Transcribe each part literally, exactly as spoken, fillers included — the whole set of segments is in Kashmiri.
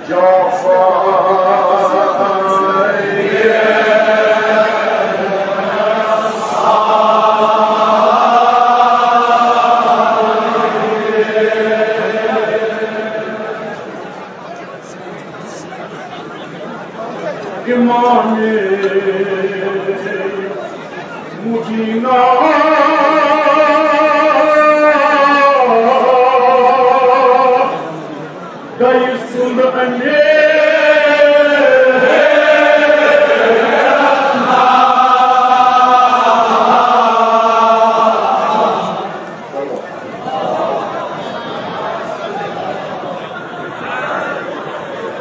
جعفر۔ امام مبینہ، گئی سند امیر۔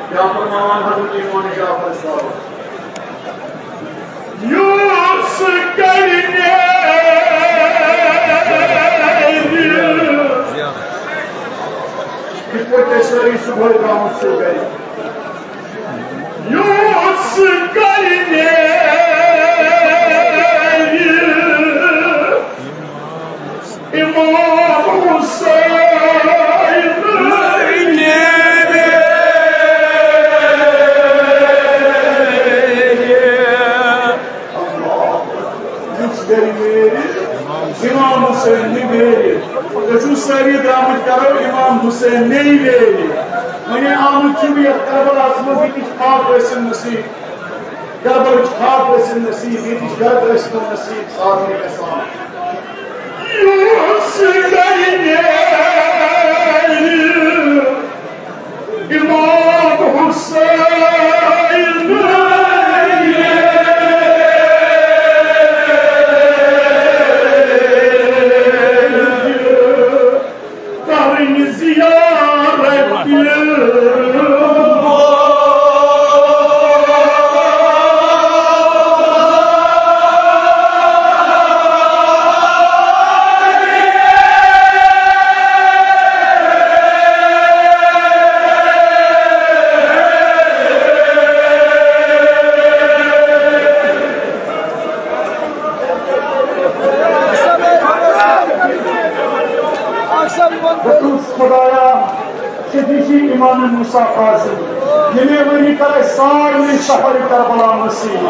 کیا فرماوان حضرت امام جعفر صاحب؟ یُس گرِ نیرِ، یِتھ پٲٹھۍ أسۍ سٲری صبحٲے درٛامٕتۍ چھِ گرِ۔ یُس گرِ نیرِ، امام حسین۔ یُس گرِ نیرِ، امام حسین نہِ ویرِ۔ تُہۍ چھِو سٲری درٛامٕتۍ، کرو امام حسین نہِ ویرِ۔ وۄنۍ آمٕتۍ چھِو یَتھ کربلاہَس منٛز، یہِ تہِ چھِ پاک ٲسِن نصیٖب۔ گربلٕچ خاک ٲسِن نصیٖب، ییٚتِچ گرد ٲسِن نصیٖب، سارنٕے گژھان۔ یُس گرِ نیرِ، امام حسین۔ کرنہِ زیارت۔ دوٚپُس، خدایا، شفیع چھِ امام موسیٰ قاضی۔ ییٚمے ؤری کر اَسہِ سارنٕے سفر کربلا نصیب۔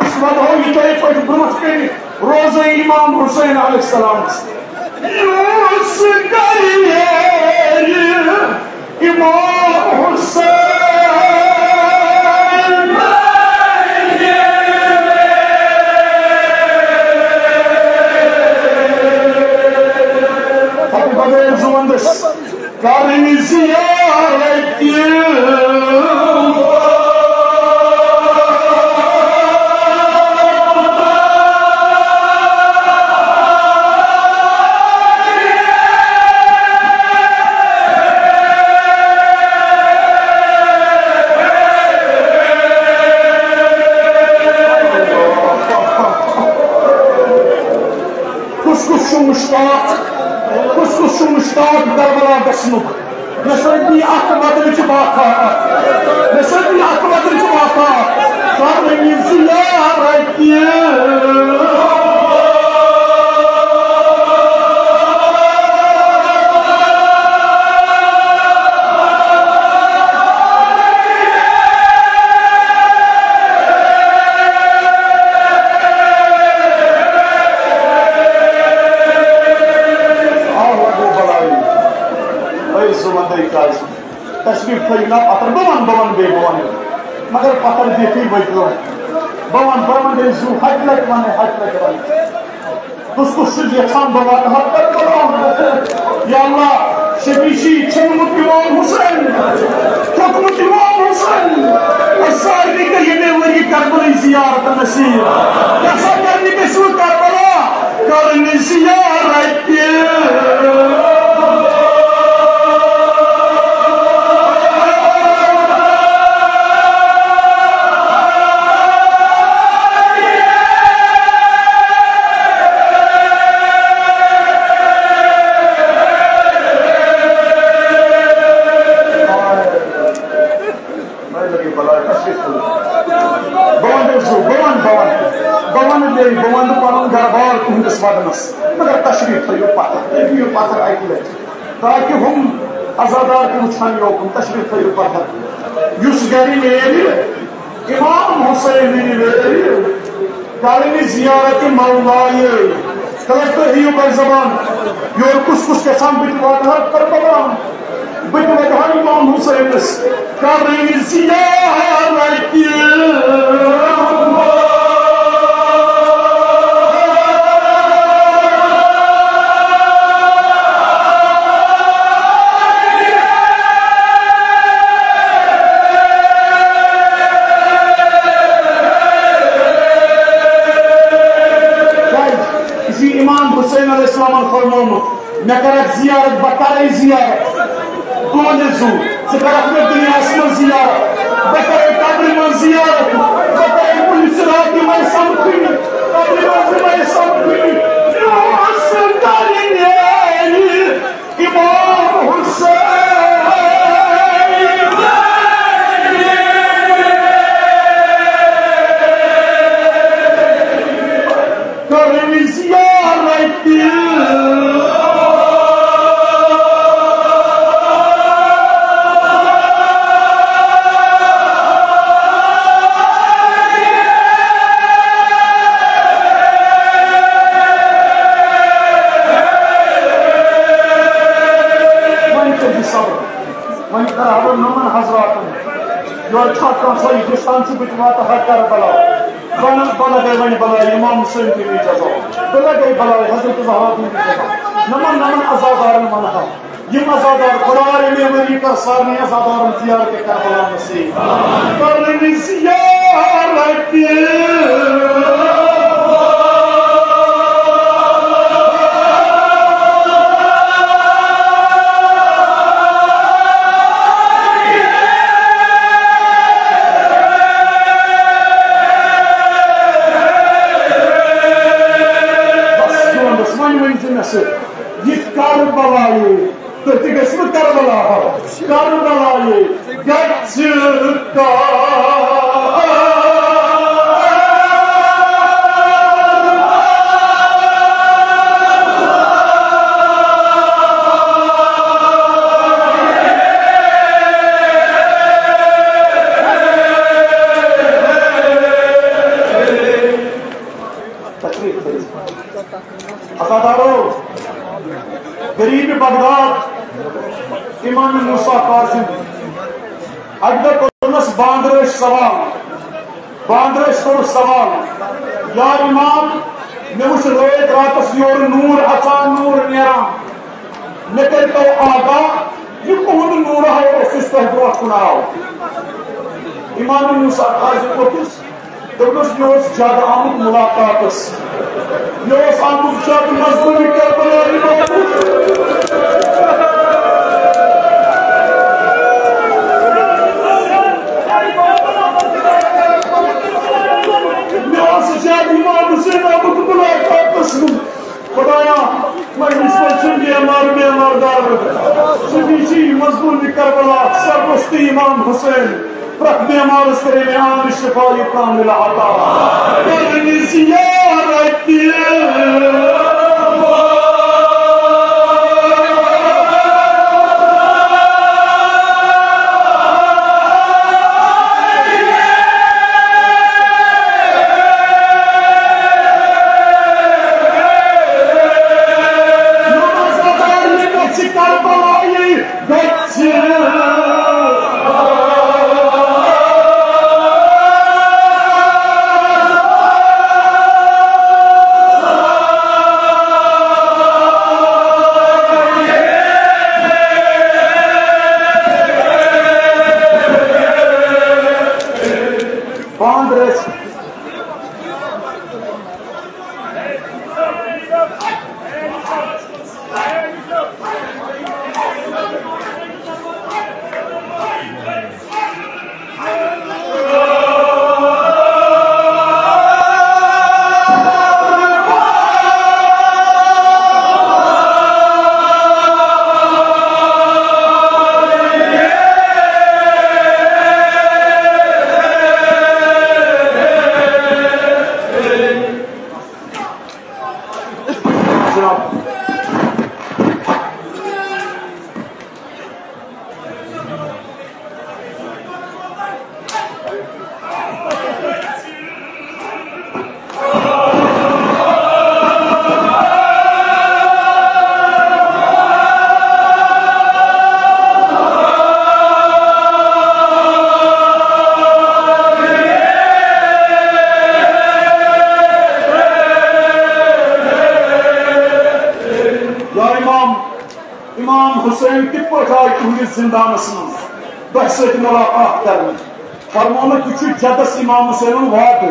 أسۍ وَدہو یِتھے پٲٹھۍ برٛونٛٹھ کَنہِ روزے امام حسین علیہ السلام۔ یُس گرِ نیرِ امام حسین۔ پتہٕ بغٲر زُوندس کرنہِ زیارت۔ کُس کُس چھُ مُشتاق، کُس کُس چھُ مُشتاق کربلا گژھنُک؟ مےٚ سۭتۍ دی اکھ مدرٕچ باتھا اکھ۔ مےٚ سۭتۍ دی اکھ مدرٕچ باتھا اکھ۔ کر وۄنۍ یہِ زیارت یہِ۔ آ، لگو بلائی۔ اے زُمدے قاضی۔ تشریف تھٲیِو نا پتھر، بہٕ وَنہٕ، بہٕ وَنہٕ بیٚیہِ، بہٕ وَنہٕ۔ مگر پتھر دِتھٕے ؤتھۍ لوٚگ۔ بہٕ وَنہٕ، بہٕ وَنہٕ بیٚیہِ زُو، ہَتہِ لَٹہِ وَنہٕ، ہَتہِ لَٹہِ وَنہٕ۔ کُس کُس چھُ یَژھان بہٕ واتہٕ ہا کربلا؟ یا اللہ، شفیع چھُے ژھیوٚنمُت امام حسین، تھوٚکمُت امام حسین۔ اَسہِ سارنٕے کٔر ییٚمے ؤری کربلٕچ زیارت نصیب۔ یَژھان کرنہِ گٔژھِو کربلا۔ کرنہِ زیارت۔ وۄنۍ لگے بلاے تشریف تُلِو۔ بہٕ وَنہٕ تۄہہِ زُو، بہٕ وَنہٕ، بہٕ وَنہٕ، بہٕ وَنہٕ بیٚیہِ، بہٕ وَنہٕ پَنُن گَرٕ بار تُہٕنٛدِس وَدنَس، مگر تشریف تھٲیِو پَتھَر، تُہۍ دِیِو پَتھَر اَکہِ لَٹہِ۔ تاکہ ہم عزادار تہِ وٕچھن یوکُن۔ تشریف تھٲیِو پتھر۔ یُس گرِ نیرِ، امام حسین نیرِ، کرنہِ زیارت مولایے۔ تلے تُہۍ ہیٚیِو بر زبان، یور کُس کُس گژھان؟ بہٕ تہِ واتہٕ ہا کربلا، بہٕ تہِ واتہٕ ہا امام حسینس۔ کرنہِ زیارت۔ کیازِ؟ یہِ چھُ امام حسین علیہ السلامن فرمومُت۔ مےٚ کَرَکھ زیارت، بہٕ کَرَے زیارت۔ دونہِ زُو، ژٕ کَرَکھ مےٚ دُنیاہَس منٛز زیارت، بہٕ کَرَے قبرِ منٛز زیارت، بہٕ کَرَے کُنہِ صراطِ مَے سَمکھٕنۍ، قبرِ منٛز مَے سَمکھٕنۍ۔ میون سردار نیرِ امام حسین۔ کرنہِ زیارت۔ وۄنۍ کٔرِو صبر، وۄنۍ کرٕ ہا بہٕ نوٚمَن حضراتَن۔ یورٕ چھا کانٛہہ صحیح؟ ہندوستان چھُ، بہٕ تہِ واتہٕ ہا کربلا۔ بہٕ نہٕ، بہٕ لگے وۄنۍ بلایہِ، امام حسین تہِ یی جزا۔ بہٕ لگے بلایہِ، حضرت زہرا تہِ یی جزا۔ نمن، نمن عزادارن ونہٕ ہا۔ یم عزادار، خدایا، ییٚمہِ ؤری کر سارنٕے عزادارن زیارت کربلا نصیب۔ کرنہِ زیارت۔ بس، یہِ ووٚنُس، وۄنۍ ؤنۍ زِ مےٚ سۭتۍ، یہِ کربلایے، تُہۍ تہِ گٔژھِو کربلا، کربلایے گژھِ کار۔ تکلیف کٔرِتھ۔ عزادارو، غریب بغداد، امام موسیٰ کاظم، اَکہِ دۄہ کوٚرنَس باندرٲش سوال، باندرٲش کوٚرُس سوال، یا امام، مےٚ وُچھ رٲتۍ راتَس یورٕ نوٗر اَژان، نوٗر نیران، مےٚ کٔرۍتو آگاہ، یہِ کُہُنٛد نوٗرا اوس یُس تۄہہِ برونٛٹھ کُن آو؟ امام موسیٰ کاظم ووٚتھُس، دوٚپنَس، مےٚ اوس جَد آمُت مُلاقاتَس۔ مےٚ اوس آمُت جَد مظلومِ کربلایہِ مقبول۔ مےٚ اوس جَد امام حسین آمُت مُلاقاتَس منٛز۔ خدایا، مجلس منٛز چھِ بیمار، بیمار دار۔ شفیع چھِ مظلوم کربلا، سرپرست امام حسین۔ پرٛٮ۪تھ بیمارس کٔرِو مےٚ عام شفا یہِ کامل عطا۔ کرنہِ زیارت۔ نماز ادا یہِ گژھِ کربلایہِ گژھِ۔ امام حسین کِتھ پٲٹھۍ آے تُہنٛدِس زندانس منٛز تۄہہِ سۭتۍ ملاقات کرنہِ؟ فرمونکھ، یہِ چھُ جدس امام حسینُن وعدٕ،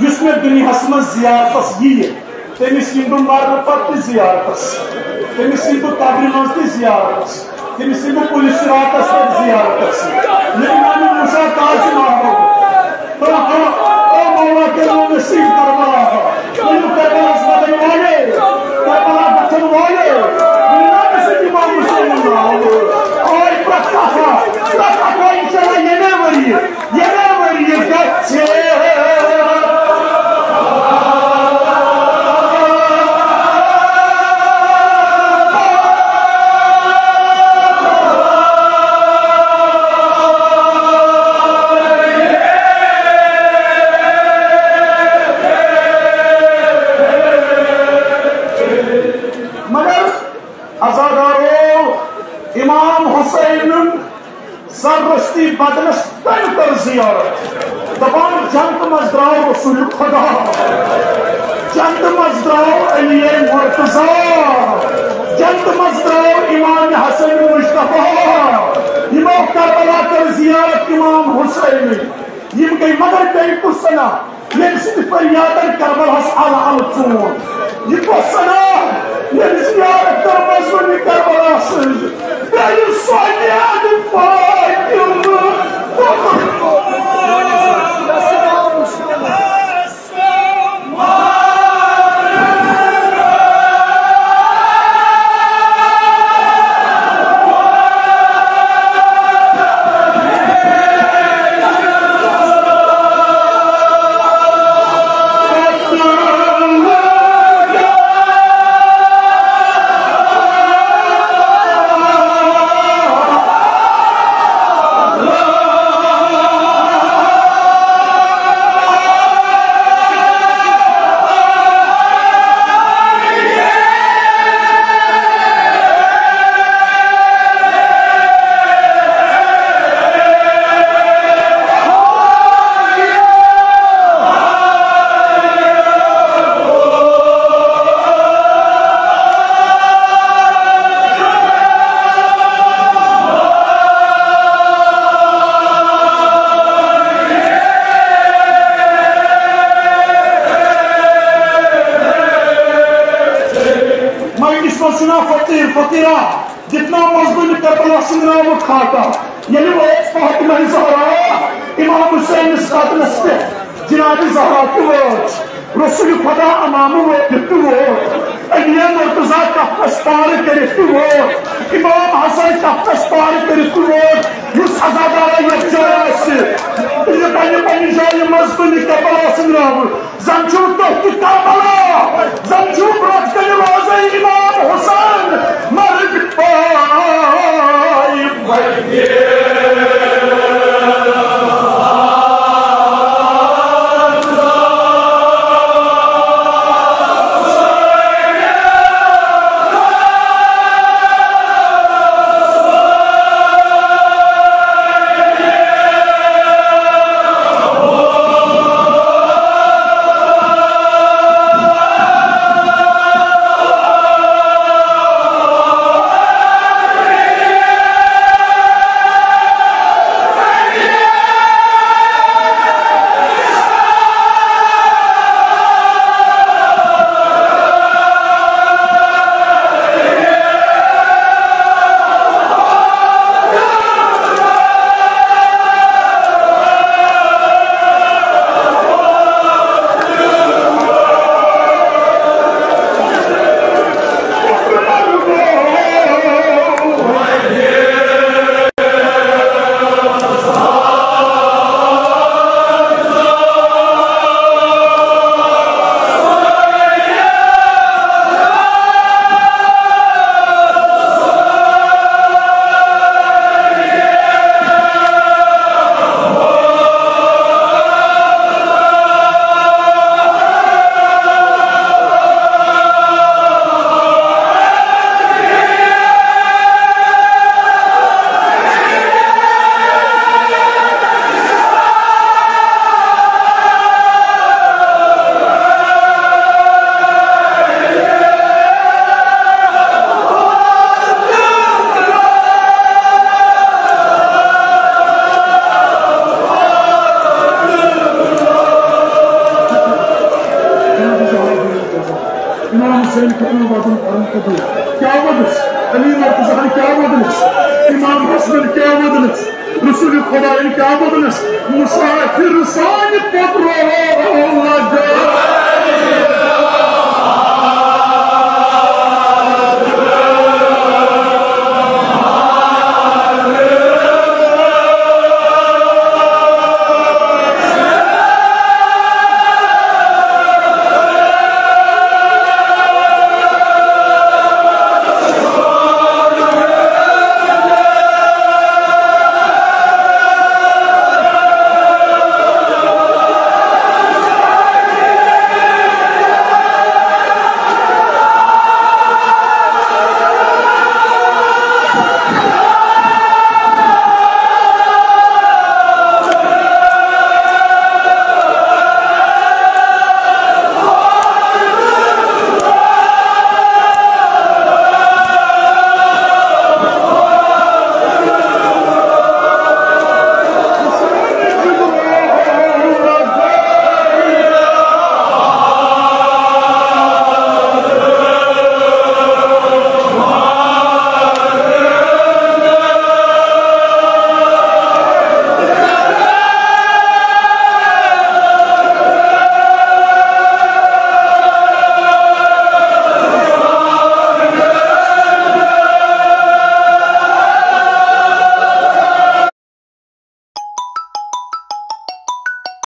یُس مےٚ دُنیاہس منٛز زیارتس یِیہِ، تٔمِس یِمہٕ بہٕ مرنہٕ پتہٕ تہِ زیارتس، تٔمِس یِمہٕ بہٕ قبرِ منٛز تہِ زیارتس، تٔمِس یِمہٕ بہٕ پُلہِ صراطس پٮ۪ٹھ زیارتس۔ مےٚ امام موسیٰ کاظم آو۔ او، او، او مولا، کٔرِو نصیب کربلا۔ ؤنِو کربلاہَس مدد والے، کربلا گژھن والے، ؤنِو نا مےٚ سۭتۍ امام حسین ناو۔ آے پرٛٮ۪تھ اکھ، پرٛٮ۪تھ اکھ آے انشاءاللہ ییٚمے ؤریہِ، ییٚمے ؤریہِ گژھِ۔ مگر عزادارو، امام حسینن سررستی بدنس تمہِ کٔر زیارت۔ دپان، جنت منٛز درٛاو رسول خدا، جنت منٛز درٛاو علی مرتضی، جنت منٛز درٛاو امام حسن مصطفیٰ۔ یِمو کربلا کٔر زیارت امام حسین۔ یِم گٔے مگر بیٚیہِ کُس سنا، ییٚمہِ سٕنٛدِ فریادن کربلاہس الہٕ الہٕ ژوٗن۔ یہِ کۄس سنا، ییٚمہِ زیارت کٔر مظلوٗمِ کربلا سٕنٛز۔ بیٚیہِ سۄ نیاد فاطمہ۔ مجلس منٛز چھُنہ فقیٖر فقیٖرا، جتنا مزدور کربلا سنگرام کھاتا، ییٚلہِ وٲژ فاطمہ زہرا امام حسینس قدمس پٮ۪ٹھ، جناب زہرا تہِ وٲژ، رسول خدا امام وٲتِتھ تہِ ووت، علی مرتضی کفنس پارٕ کٔرِتھ تہِ ووت، امام حسن کفنس پارٕ کٔرِتھ تہِ ووت۔ یُس عزادارا یتھ جایہِ آسہِ، یہِ پننہِ پننہِ جایہِ مزدور کربلا سنگرام۔ زن چھُو تُہۍ تہِ کربلا، زن چھُو برٛونٛٹھ کنہِ روزے امام حسین، مرگ پاے بلکہ۔ کیا ودس؟ علی مرتضی کیا ودس؟ امام حسن کیا ودس؟ رسول خدا کیا ودس؟ مسافر سانہِ پترو لگا۔